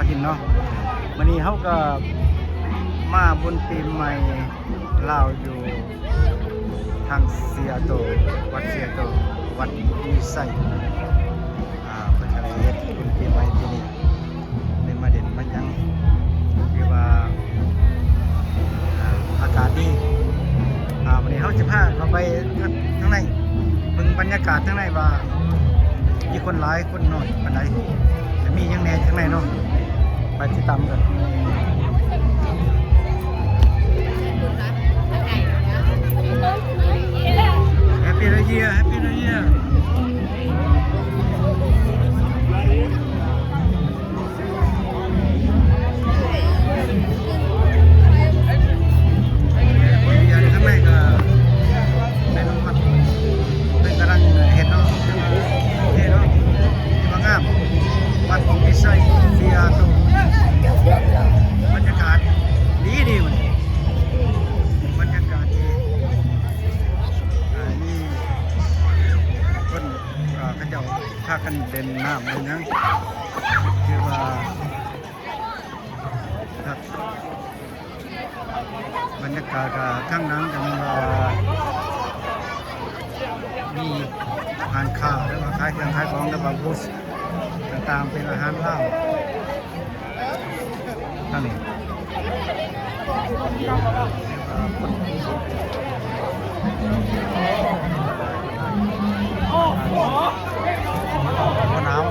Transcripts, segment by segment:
ກິນເນາະ. ມື້ນີ້ເຮົາກໍມາບຸນປີໃໝ່ລາວຢູ່ທາງຊີແອດເທິລ ວັດຊີແອດເທິລ ວັດມີໄຊ ອ່າ ເພິ່ນກໍໄດ້ເຮັດບຸນປີໃໝ່ປີນີ້ ໄດ້ມາຫຼິ້ນມາຫຍັງ ຄືວ່າ ອ່າ ອາກາດດີ. ອ່າ ວັນນີ້ເຮົາຊິພາເຂົ້າໄປທາງໃນ ເບິ່ງບັນຍາກາດທາງໃນວ່າມີຄົນຫຼາຍ ຄົນໜ້ອຍປານໃດ ຈະມີຫຍັງແດ່ທາງໃນເນາະ. ໄປຕິດຕາມກັນ. Happy New Year, Happy New Year. ທາງໃນກໍເປັນວັດ ເພິ່ນກຳລັງເຮັດເນາະ ໂອເຄເນາະ ທີ່ວ່າງາມ ວັດມີໄຊ ຊີແອດເທິລ ບັນຍາກາດດີໆ ມື້ນີ້ບັນຍາກາດດີ. ອ່າ ມີຄົນ ອ່າ ເຂົາເຈົ້າພາກັນເລ່ນນ້ຳເລີນຫຍັງ ຄືວ່າຄັກ ບັນຍາກາດກໍທາງໜັງກໍມີວ່າ ມີຮ້ານຄ້າ ຫຼືວ່າຂາຍເຄື່ອງຂາຍຂອງ ຫຼືວ່າບູດຕ່າງໆ ເປັນອາຫານລາວ. ທາງນີ້ ບໍ່ໜາວ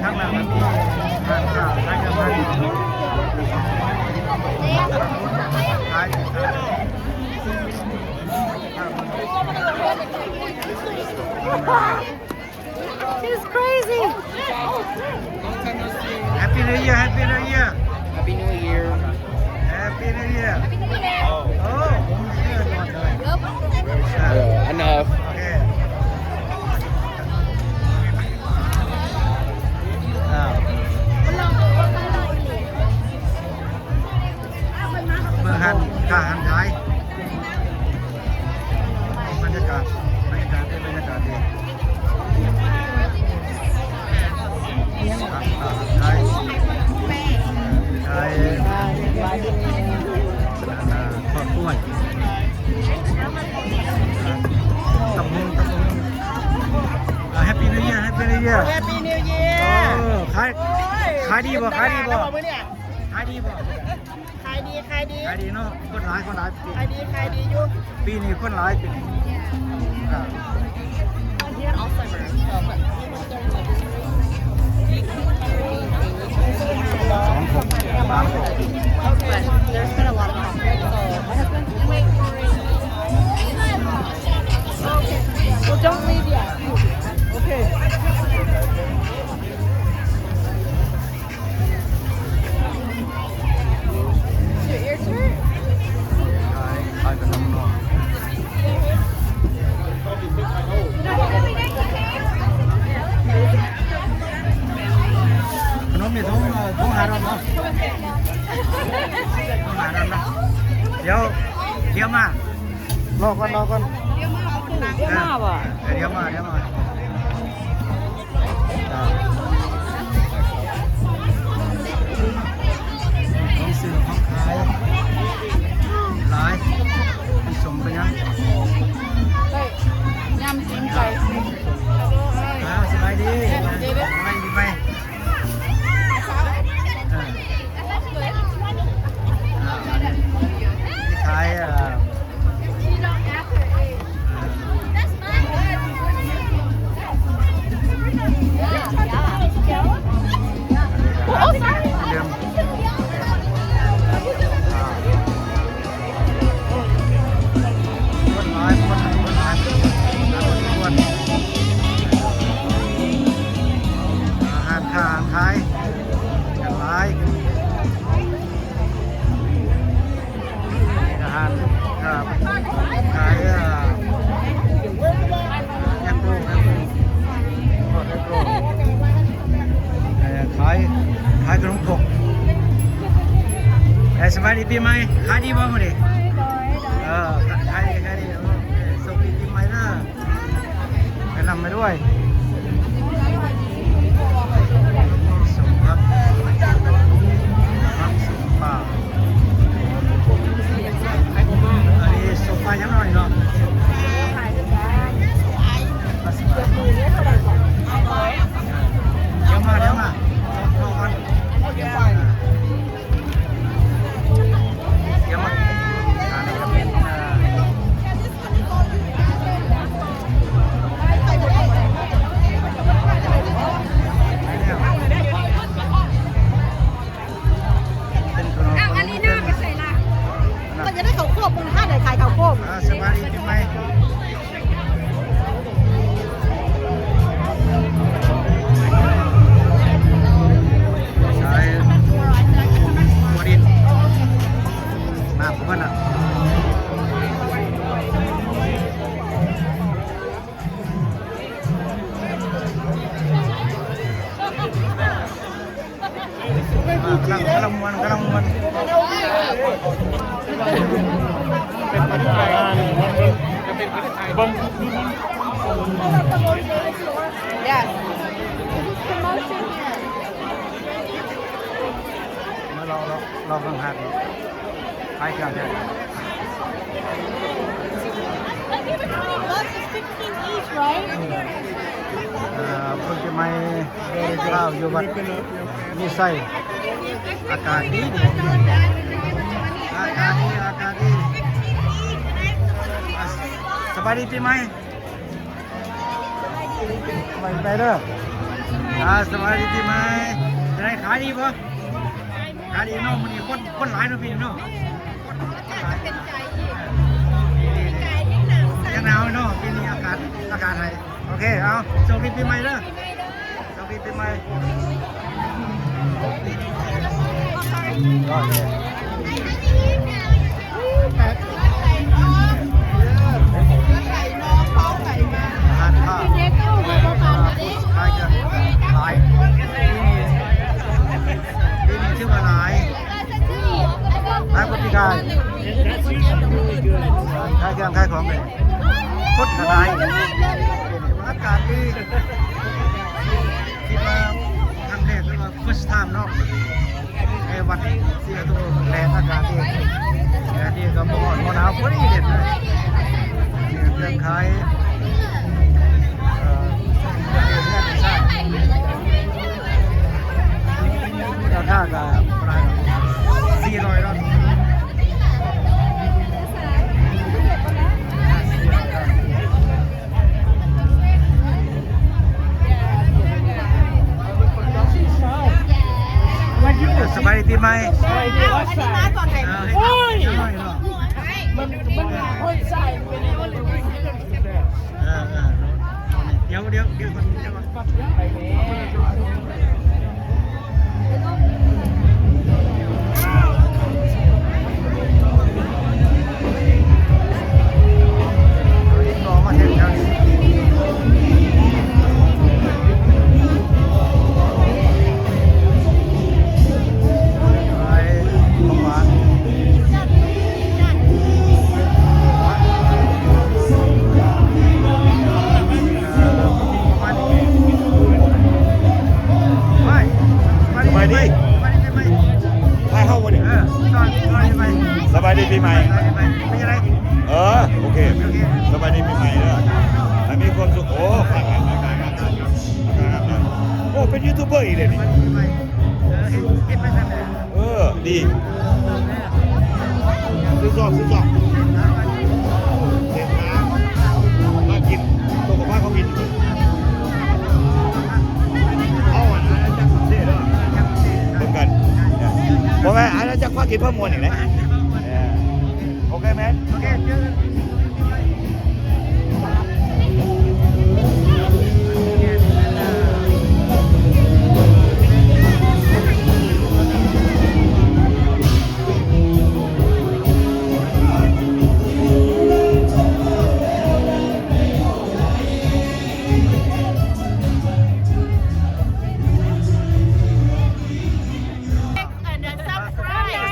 ທາງນັ້ນມັນມີຮ້ານຄ້າຂາຍເຄື່ອງຂາຍຂອງ ຂາຍ ຂາຍ She's crazy. Happy New Year, Happy New Year. Happy New Year. Happy New Year. Oh, yeah, enough. Okay. ເບິ່ງຮ້ານຄ້າຮ້ານຂາຍ ບັນຍາກາດ ບັນຍາກາດດີ ບັນຍາກາດດີ ຂາຍ ຂາຍ ຂາຍ ອ່າ ທອດກ້ວຍ ອ່າ ຕຳບັກຫຸ່ງ ຕຳບັກຫຸ່ງ ອ່າ Happy New Year Happy New Year Happy New Year. ເອີ ຂາຍ ໂອ້ຍ ຂາຍດີບໍ່? ຂາຍດີບໍ່? ເປັນຕະຫຼາດແລ້ວບໍ່ມື້ນີ້? ຂາຍດີບໍ່? ຂາຍດີ ຂາຍດີ ຂາຍດີເນາະ ຄົນຫຼາຍ ຄົນຫຼາຍ ຂາຍດີ ຂາຍດີຢູ່ ປີນີ້ຄົນຫຼາຍ ປີນີ້ ສອງຄົນ ສາມຄົນ But there's been a lot of conflict, so my husband. Well, don't leave yet. Okay. Your ears hurt? ຂາຍ ຂາຍຂະໜົມເນາະ ຂະໜົມນີ້ຖົງ ຖົງຫ້າດອນເນາະ ຖົງຫ້າດອນເນາະ ດຽວ ດຽວມາ ລໍກ່ອນ ລໍກ່ອນ ດຽວມາບໍ່? ເອີ ດຽວມາ ດຽວມາ ຂອງຊື້ຂອງຂາຍຫຼາຍ ມັນສົມໄປຫຍັງ ໄດ້ຍຳຕີນໄກ່ ອ້າວ ສະບາຍດີ ສະບາຍດີ ສະບາຍດີ ເອີ ອ່າ ອັນນີ້ທີ່ຂາຍ ອ່າ ຄົນຫຼາຍ ຄົນຫຼາຍ ຄົນຫຼາຍ ຄົນຫຼາຍ ຄົນ ຮ້ານຄ້າຮ້ານຂາຍ ຫຼາຍ ອາຫານ ອ່າ ຂາຍ ເອີ ແອບເປິ້ນ ແອບເປິ້ນ ເອີ ຂາຍ ຂາຍຂະໜົມຄົກ ເອີ ສະບາຍດີປີໃໝ່ ຂາຍດີບໍ່ມື້ນີ້? ເອີ ຂາຍດີ ຂາຍດີ ໂອເຄ ໂຊກດີປີໃໝ່ເດີ. ຂາຍເຄື່ອງແທ້ Fifteen each, right? ເອີ ບຸນປີໃໝ່ລາວຢູ່ວັດມີໄຊ ອາກາດດີ ອາກາດດີ ອາກາດດີ. ສະບາຍດີປີໃໝ່. ໄປ ໄປເດີ. ອ່າ ສະບາຍດີປີໃໝ່. ຈັ່ງໃດ ຂາຍດີບໍ່? ຂາຍດີເນາະ. ມື້ນີ້ຄົນ ຄົນຫຼາຍເນາະ ປີນີ້ເນາະ. ຍັງໜາວເນາະ ປີນີ້ອາກາດ ອາກາດໃຫ້. ໂອເຄ ເອົາ ໂຊກດີປີໃໝ່ເດີ. ໂຊກດີປີໃໝ່. ຮ້ານຄ້າ ຂາຍເຄື່ອງຫຼາຍ ປີນີ້ຖືວ່າຫຼາຍ ຫຼາຍກວ່າປີກາຍ. ຂາຍເຄື່ອງຂາຍຂອງເລີຍ ຄົນກໍຫຼາຍ ອາກາດດີ. ຄິດວ່າຄັ້ງແລກ ຫຼືວ່າ first time ເນາະ ໄປວັດເຊຍໂຕ ແລະ ອາກາດດີ ແດດດີ ກໍບໍ່ຮ້ອນບໍ່ໜາວ ພໍດີເດດເລີຍ. ເຄື່ອງຂາຍ ເອີ ລາຄາກໍປະມານສີ່ຮ້ອຍດອນ. ສະບາຍດີປີໃໝ່. ເອີ ເອີ ດຽວ ດຽວ ດຽວກ່ອນ ດຽວກ່ອນ. ສະບາຍດີ ຖ່າຍເຮົາບໍ່ນີ້? ສະບາຍດີປີໃໝ່. ເອີ ໂອເຄ ສະບາຍດີປີໃໝ່ເດີ ໃຫ້ມີຄວາມສຸກ. ໂອ້ ໂອ້ ເປັນຢູທູບເບີອີກເດ້ນີ້. ເອີ ດີ ຊື້ຊອກ ຊື້ຊອກ ເສດຖາພາກິນ ໂຕກໍພາເຂົາກິນ. ເອົາ ອານາຈັກສັກເສດເດີ ເບິ່ງກັນ ບໍ່ແມ່ນ ອານາຈັກພາກິນພາມ່ວນນີ້ແຫຼະ. ໂອເຄແມນ ໂອເຄ ເຈີກັນ.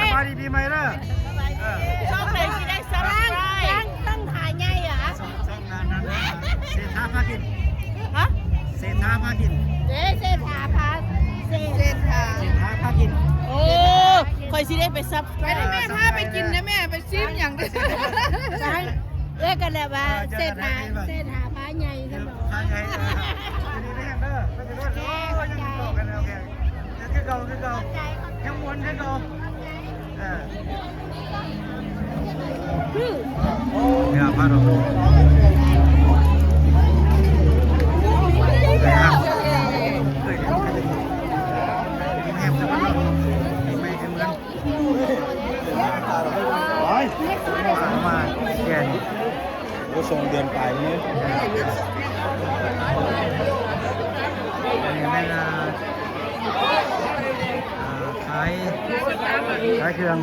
ສະບາຍດີປີໃໝ່ເດີ. ຊ່ອງໃດຊິໄດ້ຊັບສະໄຄຣບ? ຊ່ອງ ຊ່ອງ ຊ່ອງນັ້ນ ເສດຖາພາກິນ. ຮະ? ເສດຖາພາກິນ. ເດ້ ເສດຖາພາ ເສດ ເສດຖາ ເສດຖາພາກິນ. ໂອ້ ຂ້ອຍຊິໄດ້ໄປຊັບສະໄຄຣບ. ໄປເດີແມ່ ພາໄປກິນເດີແມ່ ໄປຊີມຫຍັງເດີ. ເອີ້ນກັນແລ້ວວ່າ ເອີ ເສດຖາ ເຈີກັນໃນ ເສດຖາພາໃຫຍ່ ເອີ ພາໃຫຍ່ ເອີ ເດີ ເດີ ເດີ ເດີ ໂອເຄ ໂອເຄ ຄືເກົ່າ ຄືເກົ່າ ຍັງມ່ວນຄືເກົ່າ. ເອີ ເນຍ ພາດອກ ໂອ້ຍ ມາແກ່ນ ໂອ້ ສອງເດືອນປາຍແລ້ວ. ອັນນີ້ແມ່ນ ອ່າ ຂາຍ ຂາຍເຄື່ອງ.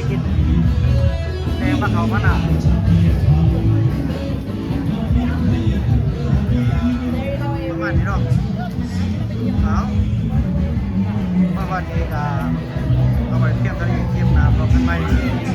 ກິນແລງພາເຂົ້າພານ້ຳ ປະມານນີ້ເນາະ. ເອົາ ມາຮອດນີ້ກະເອົາໄວ້ພຽງເທົ່ານີ້ ຄລິບໜ້າພໍ້ກັນໃໝ່.